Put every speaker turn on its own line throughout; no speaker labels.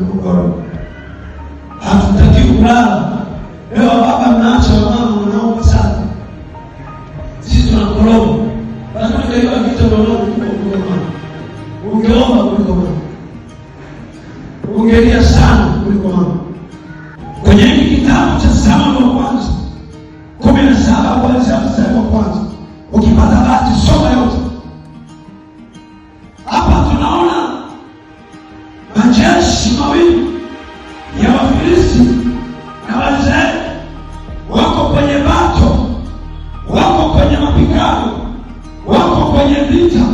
Migogoro. Hatutaki kulala. Leo baba mnaacha wamama wanaomba sana. Sisi tunakoroma. Lazima tungeiba vita unaona kuliko mama. Ungeomba kuliko mama. Ungelia sana kuliko mama. Kwenye hiki kitabu cha Samueli wa kwanza 17 kuanzia mstari wa kwanza, ukipata bahati soma yote. Hapa tunaona majeshi mawili ya Wafilisti na Waisraeli wako kwenye battle, wako kwenye mapigano, wako kwenye vita,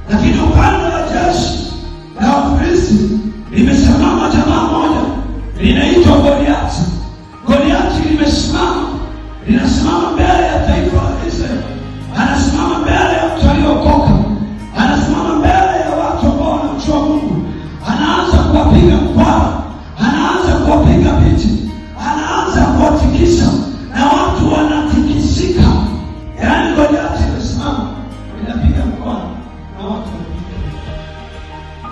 lakini upande wa jeshi la Wafilisti limesimama jamaa moja linaitwa Goliati. Goliati limesimama, linasimama mbele ya taifa la Israeli, anasimama mbele ya mtu aliyeokoka, anasimama mbele ya watu ambao wanamjua Mungu, anaanza kuwapiga mkwara, anaanza kuwapiga viti, anaanza kuwatikisa na watu wanatikisika. Yaani Goliati imesimama inapiga mkwara na watu wanapiga.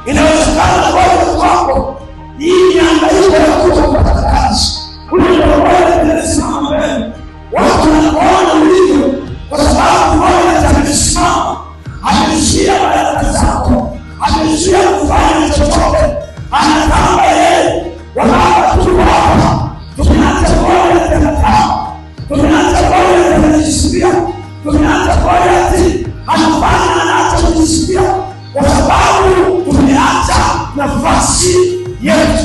Inawezekana wewe kwako hii mihangaiko ya kutopata kazi, huyu ndio wewe anayesimama mbele, watu wanaona ulivyo, kwa sababu wewe amesimama, amezuia baraka zako, amezuia kufanya chochote, anatamba yeye. Wababa, tuko hapa tumeanza kuona tena, tumeanza kuona tunajisikia, tumeanza kuona ati anafanya anaacha kujisikia, kwa sababu tumeacha nafasi yetu.